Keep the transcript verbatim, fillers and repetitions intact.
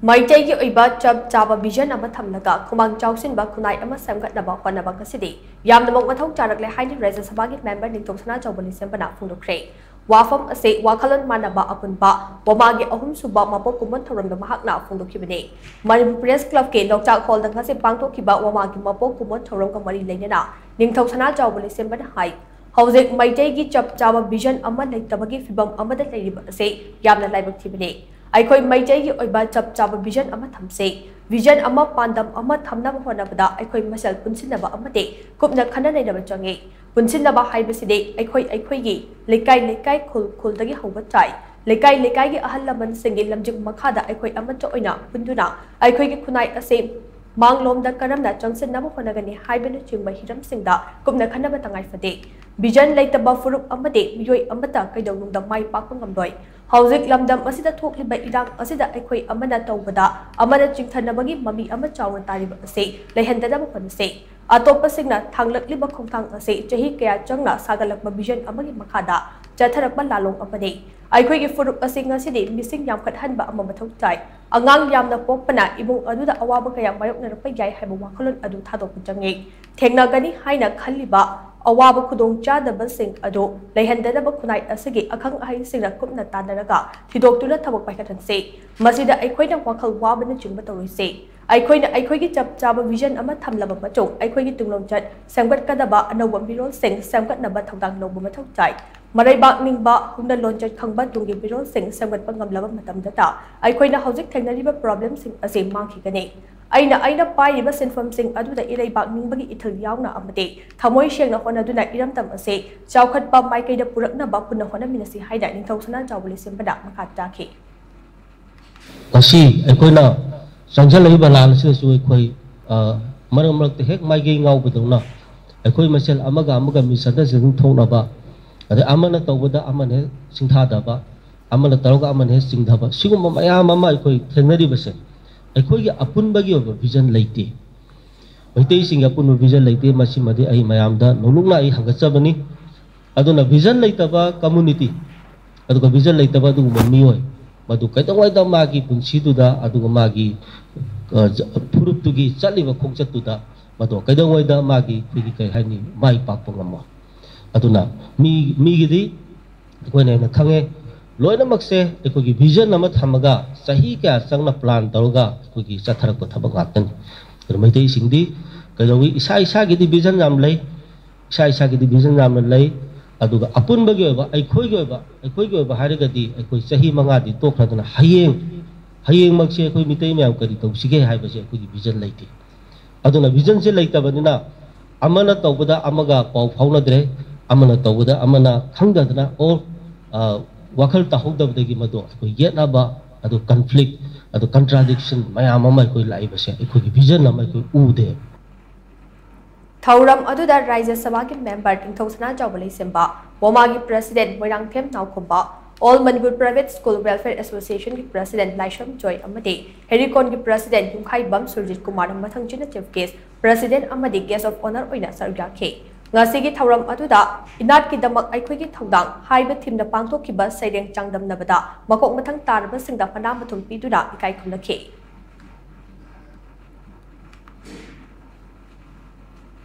ꯃꯩꯇꯩꯒꯤ ꯑꯣꯏꯕ ꯆꯞ ꯆꯥꯕ ꯚꯤꯖꯟ ꯑꯃ ꯊꯝꯂꯒ ꯈꯨꯃꯥꯡ ꯆꯥꯎꯁꯤꯟꯕ ꯈꯨꯟꯅꯥꯏ ꯑꯃ ꯁꯦꯝꯒꯠꯅꯕ ꯍꯣꯠꯅꯕ ꯉꯁꯤꯗꯤ ꯌꯥꯝꯅꯃꯛ ꯃꯊꯧ ꯇꯥꯔꯛꯂꯦ ꯍꯥꯏꯅ ꯔꯥꯖ꯭ꯌ ꯁꯚꯥꯒꯤ ꯃꯦꯝꯕꯔ ꯅꯤꯡꯊꯧ ꯁꯅꯥꯖꯥꯎꯕ ꯂꯩꯁꯦꯝꯕꯅ ꯐꯣꯡꯗꯣꯛꯈ꯭ꯔꯦ꯫ ꯋꯥꯐꯝ ꯑꯁꯤ ꯋꯥꯈꯜꯂꯣꯟ ꯃꯥꯟꯅꯕ ꯑꯄꯨꯟꯕ ꯋꯥꯃꯥꯒꯤ ꯑꯍꯨꯝꯁꯨꯕ ꯃꯄꯣꯛ ꯀꯨꯝꯑꯣꯟ ꯊꯧꯔꯝꯗ ꯃꯍꯥꯛꯅ ꯐꯣꯡꯗꯣꯛꯈꯤꯕꯅꯤ꯫ ꯃꯅꯤꯄꯨꯔ ꯄ꯭ꯔꯦꯁ ꯀ꯭ꯂꯕꯀꯤ ꯂꯧꯇꯥꯛ ꯍꯣꯜꯗ ꯉꯁꯤ ꯄꯥꯡꯊꯣꯛꯈꯤꯕ ꯋꯥꯃꯥꯒꯤ ꯃꯄꯣꯛ ꯀꯨꯝꯑꯣꯟ ꯊꯧꯔꯝꯒ ꯃꯔꯤ ꯂꯩꯅꯅ ꯅꯤꯡꯊꯧ ꯁꯅꯥꯖꯥꯎꯕ ꯂꯩꯁꯦꯝꯕꯅ ꯍꯥꯏ, ꯍꯧꯖꯤꯛ ꯃꯩꯇꯩꯒꯤ ꯆꯞ ꯆꯥꯕ ꯚꯤꯖꯟ ꯑꯃ ꯂꯩꯇꯕꯒꯤ ꯐꯤꯚꯝ ꯑꯃꯗ ꯂꯩꯔꯤꯕ ꯑꯁꯤ ꯌꯥꯝꯅ ꯂꯥꯏꯕꯛ ꯊꯤꯕꯅꯤ꯫ ꯑꯩꯈꯣꯏ ꯃꯩꯇꯩꯒꯤ ꯑꯣꯏꯕ ꯆꯞ ꯆꯥꯕ ꯚꯤꯖꯟ ꯑꯃ ꯊꯝꯁꯤ꯫ ꯚꯤꯖꯟ ꯑꯃ, ꯄꯥꯟꯗꯝ ꯑꯃ ꯊꯝꯅꯕ ꯍꯣꯠꯅꯕꯗ ꯑꯩꯈꯣꯏ ꯃꯁꯦꯜ ꯄꯨꯟꯁꯤꯟꯅꯕ ꯑꯃꯗꯤ ꯀꯨꯞꯅ ꯈꯟꯅ ꯅꯩꯅꯕ ꯆꯪꯏ꯫ ꯄꯨꯟꯁꯤꯟꯅꯕ ꯍꯥꯏꯕꯁꯤꯗꯤ ꯑꯩꯈꯣꯏ ꯑꯩꯈꯣꯏꯒꯤ ꯂꯩꯀꯥꯏ ꯂꯩꯀꯥꯏ, ꯈꯨꯜ ꯈꯨꯜꯗꯒꯤ ꯍꯧꯕ ꯇꯥꯏ꯫ ꯂꯩꯀꯥꯏ ꯂꯩꯀꯥꯏꯒꯤ ꯑꯍꯜ ꯂꯃꯟꯁꯤꯡꯒꯤ ꯂꯝꯖꯤꯡ ꯃꯈꯥꯗ ꯑꯩꯈꯣꯏ ꯑꯃꯠꯇ ꯑꯣꯏꯅ ꯄꯨꯟꯗꯨꯅ ꯑꯩꯈꯣꯏꯒꯤ ꯈꯨꯟꯅꯥꯏ ꯑꯁꯤ ꯃꯥꯡꯂꯣꯝꯗ ꯀꯔꯝꯅ ꯆꯪꯁꯤꯟꯅꯕ ꯍꯣꯠꯅꯒꯅꯤ ꯍꯥꯏꯕꯅꯆꯤꯡꯕ ꯍꯤꯔꯝꯁꯤꯡꯗ ꯀꯨꯞꯅ ꯈꯟꯅꯕ ꯇꯉꯥꯏ ꯐꯗꯦ꯫ ꯚꯤꯖꯟ ꯂꯩꯇꯕ ꯐꯨꯔꯨꯞ ꯑꯃꯗꯤ ꯃꯤꯑꯣꯏ ꯑꯃꯠꯇ ꯀꯩꯗꯧꯅꯨꯡꯗ ꯃꯥꯏ ꯄꯥꯛꯄ ꯉꯝꯂꯣꯏ꯫ ꯍꯧꯖꯤꯛ ꯂꯝꯗꯝ ꯑꯁꯤꯗ ꯊꯣꯛꯂꯤꯕ ꯏꯔꯥꯡ ꯑꯁꯤꯗ ꯑꯩꯈꯣꯏ ꯑꯃꯅ ꯇꯧꯕꯗ ꯑꯃꯅ ꯆꯤꯡꯊꯅꯕꯒꯤ ꯃꯃꯤ ꯑꯃ ꯆꯥꯎꯅ ꯇꯥꯔꯤꯕ ꯑꯁꯤ ꯂꯩꯍꯟꯗꯅꯕ ꯍꯣꯠꯅꯁꯤ꯫ ꯑꯇꯣꯞꯄꯁꯤꯡꯅ ꯊꯥꯡꯂꯛꯂꯤꯕ ꯈꯣꯡꯊꯥꯡ ꯑꯁꯤ ꯆꯍꯤ ꯀꯌꯥ ꯆꯪꯅ ꯁꯥꯒꯠꯂꯛꯄ ꯚꯤꯖꯟ ꯑꯃꯒꯤ ꯃꯈꯥꯗ ꯆꯠꯊꯔꯛꯄ ꯂꯥꯂꯣꯡ ꯑꯃꯅꯤ꯫ ꯑꯩꯈꯣꯏꯒꯤ ꯐꯨꯔꯨꯞ ꯑꯁꯤ ꯉꯁꯤꯗꯤ ꯃꯤꯁꯤꯡ ꯌꯥꯝꯈꯠꯍꯟꯕ ꯑꯃ ꯃꯊꯧ ꯇꯥꯏ꯫ ꯑꯉꯥꯡ ꯌꯥꯝꯅ ꯄꯣꯛꯄꯅ ꯏꯃꯨꯡ ꯑꯗꯨꯗ ꯑꯋꯥꯕ ꯀꯌꯥ ꯃꯥꯌꯣꯛꯅꯔꯛꯄ ꯌꯥꯏ ꯍꯥꯏꯕ ꯋꯥꯈꯜꯂꯣꯟ ꯑꯗꯨ ꯊꯥꯗꯣꯛꯄ ꯆꯪꯏ꯫ ꯊꯦꯡꯅꯒꯅꯤ ꯍꯥꯏꯅ ꯈꯜꯂꯤꯕ ꯑꯋꯥꯕ ꯈꯨꯗꯣꯡꯆꯥꯗꯕꯁꯤꯡ ꯑꯗꯨ ꯂꯩꯍꯟꯗꯅꯕ ꯈꯨꯟꯅꯥꯏ ꯑꯁꯤꯒꯤ ꯑꯈꯪ ꯑꯍꯩꯁꯤꯡꯅ ꯀꯨꯞꯅ ꯇꯥꯟꯅꯔꯒ ꯊꯤꯗꯣꯛꯇꯨꯅ ꯊꯕꯛ ꯄꯥꯏꯈꯠꯍꯟꯁꯤ꯫ ꯃꯁꯤꯗ ꯑꯩꯈꯣꯏꯅ ꯋꯥꯈꯜ ꯋꯥꯕꯅꯆꯤꯡꯕ ꯇꯧꯔꯣꯏꯁꯤ꯫ ꯑꯩꯈꯣꯏꯅ ꯑꯩꯈꯣꯏꯒꯤ ꯆꯞ ꯆꯥꯕ ꯚꯤꯖꯟ ꯑꯃ ꯊꯝꯂꯕ ꯃꯇꯨꯡ ꯑꯩꯈꯣꯏꯒꯤ ꯇꯨꯡꯂꯣꯝꯆꯠ ꯁꯦꯝꯒꯠꯀꯗꯕ ꯑꯅꯧꯕ ꯃꯤꯔꯣꯜꯁꯤꯡ ꯁꯦꯝꯒꯠꯅꯕ ꯊꯧꯗꯥꯡ ꯂꯧꯕ ꯃꯊꯧ ꯇꯥꯏ꯫ ꯃꯔꯩꯕꯥꯛ ꯅꯤꯡꯕ, ꯍꯧꯅ ꯂꯣꯟꯆꯠ ꯈꯪꯕ ꯇꯨꯡꯒꯤ ꯃꯤꯔꯣꯜꯁꯤꯡ ꯁꯦꯝꯒꯠꯄ ꯉꯝꯂꯕ ꯃꯇꯝꯗꯇ ꯑꯩꯈꯣꯏꯅ ꯍꯧꯖꯤꯛ ꯊꯦꯡꯅꯔꯤꯕ ꯄ꯭ꯔꯣꯕ꯭ꯂꯦꯝꯁꯤꯡ ꯑꯁꯤ ꯃꯥꯡꯈꯤꯒꯅꯤ꯫ ꯑꯩꯅ ꯑꯩꯅ ꯄꯥꯏꯔꯤꯕ ꯁꯤꯟꯐꯝꯁꯤꯡ ꯑꯗꯨꯗ ꯏꯔꯩꯕꯥꯛ ꯅꯤꯡꯕꯒꯤ ꯏꯊꯤꯜ ꯌꯥꯎꯅ ꯑꯃꯗꯤ ꯊꯃꯣꯏ ꯁꯦꯡꯅ ꯍꯣꯠꯅꯗꯨꯅ ꯏꯔꯝꯗꯝ ꯑꯁꯤ ꯆꯥꯎꯈꯠꯄ ꯃꯥꯏꯀꯩꯗ ꯄꯨꯔꯛꯅꯕ ꯄꯨꯟꯅ ꯍꯣꯠꯅꯃꯤꯟꯅꯁꯤ ꯍꯥꯏꯅ ꯅꯤꯡꯊꯧ ꯁꯅꯥꯖꯥꯎꯕ ꯂꯩꯁꯦꯝꯕꯅ ꯃꯈꯥ ꯇꯥꯈꯤ꯫ ꯉꯁꯤ ꯑꯩꯈꯣꯏꯅ ꯆꯪꯁꯤꯜꯂꯛꯏꯕ ꯂꯥꯟ ꯑꯁꯤꯗꯁꯨ ꯑꯩꯈꯣꯏ, ꯑ, ꯃꯔꯛ ꯃꯔꯛꯇ ꯍꯦꯛ ꯃꯥꯏꯀꯩ ꯉꯥꯎꯕꯗꯧꯅ ꯑꯩꯈꯣꯏ ꯃꯁꯦꯜ ꯑꯃꯒ ꯑꯃꯒ misunderstanding ꯊꯣꯛꯅꯕ, ꯑꯗꯩ ꯑꯃꯅ ꯇꯧꯕꯗ ꯑꯃꯅ ꯍꯦꯛ ꯁꯤꯡꯊꯥꯗꯕ, ꯑꯃꯅ ꯇꯧꯔꯒ ꯑꯃꯅ ꯍꯦꯛ ꯆꯤꯡꯊꯕ, ꯁꯤꯒꯨꯝꯕ ꯃꯌꯥꯝ ꯑꯃ ꯑꯩꯈꯣꯏ ꯊꯦꯡꯅꯔꯤꯕꯁꯦ ꯑꯩꯈꯣꯏꯒꯤ ꯑꯄꯨꯟꯕꯒꯤ ꯑꯣꯏꯕ vision ꯂꯩꯇꯦ꯫ ꯃꯩꯇꯩꯁꯤꯡꯒꯤ ꯑꯄꯨꯟꯕ vision ꯂꯩꯇꯦ꯫ ꯃꯁꯤꯃꯗꯤ ꯑꯩ ꯃꯌꯥꯝꯗ ꯅꯧꯂꯨꯛꯅ ꯑꯩ ꯍꯪꯒꯠꯆꯕꯅꯤ꯫ ꯑꯗꯨꯅ vision ꯂꯩꯇꯕ community, ꯑꯗꯨꯒ vision ꯂꯩꯇꯕ ꯑꯗꯨꯒꯨꯝꯕ ꯃꯤꯑꯣꯏ, ꯃꯗꯨ ꯀꯩꯗꯧꯉꯩꯗ ꯃꯥꯒꯤ ꯄꯨꯟꯁꯤꯗꯨꯗ ꯑꯗꯨꯒ ꯃꯥꯒꯤ, ꯑ, ꯖ-, ꯐꯨꯔꯨꯞꯇꯨꯒꯤ ꯆꯠꯂꯤꯕ ꯈꯣꯡꯆꯠꯇꯨꯗ ꯃꯗꯨ ꯀꯩꯗꯧꯉꯩꯗ ꯃꯥꯒꯤ, ꯑꯩꯈꯣꯏꯒꯤ, ꯀꯔꯤ ꯍꯥꯏꯅꯤ, ꯃꯥꯏ ꯄꯥꯛꯄ ꯉꯝꯃꯣꯏ꯫ ꯑꯗꯨꯅ ꯃꯤ, ꯃꯤꯒꯤꯗꯤ ꯑꯩꯈꯣꯏꯅ ꯍꯦꯟꯅ ꯈꯪꯉꯦ꯫ ꯂꯣꯏꯅꯃꯛꯁꯦ ꯑꯩꯈꯣꯏꯒꯤ vision ꯑꯃ ꯊꯝꯃꯒ ꯆꯍꯤ ꯀꯌꯥ ꯆꯪꯅ plan ꯇꯧꯔꯒ ꯑꯩꯈꯣꯏꯒꯤ ꯆꯠꯊꯔꯛꯄ ꯊꯕꯛ ꯉꯥꯛꯇꯅꯤ꯫ ꯑꯗꯨꯅ ꯃꯩꯇꯩꯁꯤꯡꯗꯤ ꯀꯩꯗꯧꯏ, ꯏꯁꯥ ꯏꯁꯥꯒꯤꯗꯤ vision ꯌꯥꯝ ꯂꯩ, ꯏꯁꯥ ꯏꯁꯥꯒꯤꯗꯤ vision ꯌꯥꯝꯅ ꯂꯩ꯫ ꯑꯗꯨꯒ ꯑꯄꯨꯟꯕꯒꯤ ꯑꯣꯏꯕ, ꯑꯩꯈꯣꯏꯒꯤ ꯑꯣꯏꯕ, ꯑꯩꯈꯣꯏꯒꯤ ꯑꯣꯏꯕ ꯍꯥꯏꯔꯒꯗꯤ ꯑꯩꯈꯣꯏ ꯆꯍꯤ ꯃꯉꯥꯗꯤ ꯇꯣꯛꯈ꯭ꯔꯗꯅ ꯍꯌꯦꯡ, ꯍꯌꯦꯡꯃꯛꯁꯦ ꯑꯩꯈꯣꯏ ꯃꯤꯇꯩ ꯃꯌꯥꯝ ꯀꯔꯤ ꯇꯧꯁꯤꯒꯦ ꯍꯥꯏꯕꯁꯦ ꯑꯩꯈꯣꯏꯒꯤ vision ꯂꯩꯇꯦ꯫ ꯑꯗꯨꯅ visionꯁꯦ ꯂꯩꯇꯕꯅꯤꯅ ꯑꯃꯅ ꯇꯧꯕꯗ ꯑꯃꯒ ꯄꯥꯎ ꯐꯥꯎꯅꯗ꯭ꯔꯦ, ꯑꯃꯅ ꯇꯧꯕꯗ ꯑꯃꯅ ꯈꯪꯗꯗꯅ, ꯑꯣ, ꯑ, ꯋꯥꯈꯜ ꯇꯥꯍꯧꯗꯕꯗꯒꯤ ꯃꯗꯨ ꯑꯩꯈꯣꯏ ꯌꯦꯠꯅꯕ, ꯑꯗꯨ conflict, ꯑꯗꯨ contradiction ꯃꯌꯥꯝ ꯑꯃ ꯑꯩꯈꯣꯏ ꯂꯥꯛꯏꯕꯁꯦ ꯑꯩꯈꯣꯏꯒꯤ vision ꯑꯃ ꯑꯩꯈꯣꯏ ꯎꯗꯦ꯫ ꯊꯧꯔꯝ ꯑꯗꯨꯗ ꯔꯥꯖ꯭ꯌ ꯁꯚꯥꯒꯤ member ꯅꯤꯡꯊꯧ ꯁꯅꯥꯖꯥꯎꯕ ꯂꯩꯁꯦꯝꯕ, ꯃꯣꯃꯥꯒꯤ president Moirangthem ꯅꯥꯎꯈꯣꯝꯕ, All Manipur Private School Welfare Associationꯒꯤ president ꯂꯥꯏꯁ꯭ꯔꯝ ꯖꯣꯏ ꯑꯃꯗꯤ ꯍꯦꯔꯤꯀꯣꯟꯒꯤ president ꯌꯨꯝꯈꯥꯏꯕꯝ ꯁꯨꯔꯖꯤꯠ ꯀꯨꯃꯥꯔ ꯃꯊꯪ ꯆꯤꯟꯅ chief guest, president ꯑꯃꯗꯤ guest of honour ꯑꯣꯏꯅ ꯁꯔꯨꯛ ꯌꯥꯈꯤ꯫ ꯉꯁꯤꯒꯤ ꯊꯧꯔꯝ ꯑꯗꯨꯗ ꯏꯅꯥꯠꯀꯤꯗꯃꯛ ꯑꯩꯈꯣꯏꯒꯤ ꯊꯧꯗꯥꯡ ꯍꯥꯏꯕ themeꯗ ꯄꯥꯡꯊꯣꯛꯈꯤꯕ ꯁꯩꯔꯦꯡ ꯆꯥꯡꯗꯝꯅꯕꯗ ꯃꯀꯣꯛ ꯃꯊꯪ ꯇꯥꯔꯕꯁꯤꯡꯗ ꯃꯅꯥ ꯃꯊꯨꯝ ꯄꯤꯗꯨꯅ ꯏꯀꯥꯏ ꯈꯨꯝꯅꯈꯤ꯫